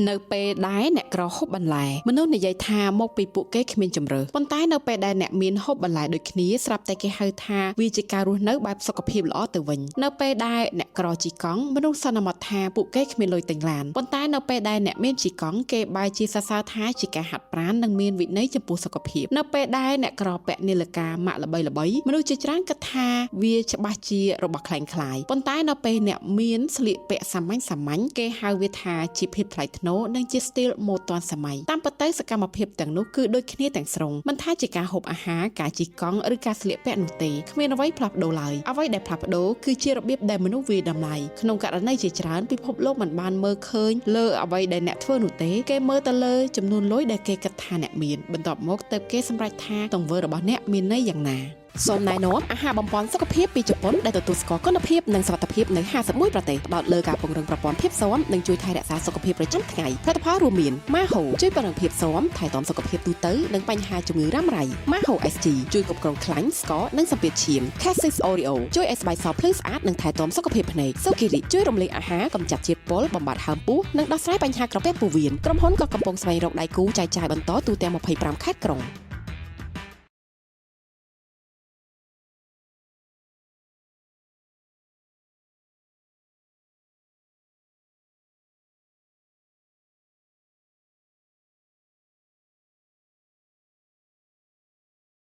នៅពេលដែលអ្នកក្រហូបបន្លែមនុស្សនិយាយថាមកពីពួកគេគ្មានជម្រើសប៉ុន្តែនៅពេលដែលអ្នកមានហូបបន្លែដូចគ្នាស្រាប់តែគេហៅថាវាជាការរស់នៅបែបសុខភាពល្អទៅវិញនៅពេលដែលអ្នកក្រជិះកង់មនុស្សសន្មតថាពួកគេគ្មានលុយទិញឡានប៉ុន្តែនៅពេលដែលអ្នកមានជិះកង់គេបែរជាសរសើរថាជាការហាត់ប្រាណនិងមានវិន័យចំពោះសុខភាពនៅពេលដែលអ្នកក្រពាក់នាឡិកាម៉ាកល្បីៗមនុស្សជាច្រើនគិតថាវាច្បាស់ជារបស់ក្លែងក្លាយប៉ុន្តែនៅពេលអ្នកមានស្លៀកពាក់សាមញ្ញសាមញ្ញគេហៅវាថាជាភាពថ្លៃថ្នូរនិងជាស្ទីលម៉ូដទាន់សម័យតាមពិតទៅសកម្មភាពទាំងនោះគឺដូចគ្នាទាំងស្រុងមិនថាជាការហូបអាហារការជិះកង់ឬការស្លៀកពាក់នោះទេគ្មានអ្វីផ្លាស់ប្ដូរឡើយអ្វីដែលផ្លាស់ប្ដូរគឺជារបៀបដែលមនុស្សវាយតម្លៃក្នុងករណីជាច្រើនពិភពលោកមិនបានមើលឃើញលើអ្វីដែលអ្នកធ្វើនោះទេគេមើលទៅលើចំនួនលុយដែលគេគិតថាអ្នកមានបន្ទាប់មកទើបគេសម្រេចថាទង្វើរបស់អ្នកមានន័យយ៉ាងណាសូមណែនាំអាហារបំប៉នសុខភាពពីជប៉ុនដែលទទួលស្គាល់គុណភាពនិងសុវត្ថិភាពនៅ51ប្រទេសផ្ដោតលើការពង្រឹងប្រព័ន្ធភាពស៊ាំនិងជួយថែរក្សាសុខភាពប្រចាំថ្ងៃផលិតផលរួមមាន Maho ជួយពង្រឹងភាពស៊ាំថែទាំសុខភាពទូទៅនិងបញ្ហាជំងឺរ៉ាំរ៉ៃ Maho SG ជួយគ្រប់គ្រងខ្លាញ់ស្ករនិងសម្ពាធឈាម Cassis Oreo ជួយឲ្យស្បែកសភ្លឺស្អាតនិងថែទាំសុខភាពភ្នែក Sokiri ជួយរំលាយអាហារកម្ចាត់ជាតិពុលបំបាត់ហើមពោះនិងដោះស្រាយបញ្ហាក្រពះពោះវៀនក្រុមហ៊ុនក៏កំពុងស្វែងរកដៃគូចែកចាយបន្តទូទាំង25ខេត្តក្រុង។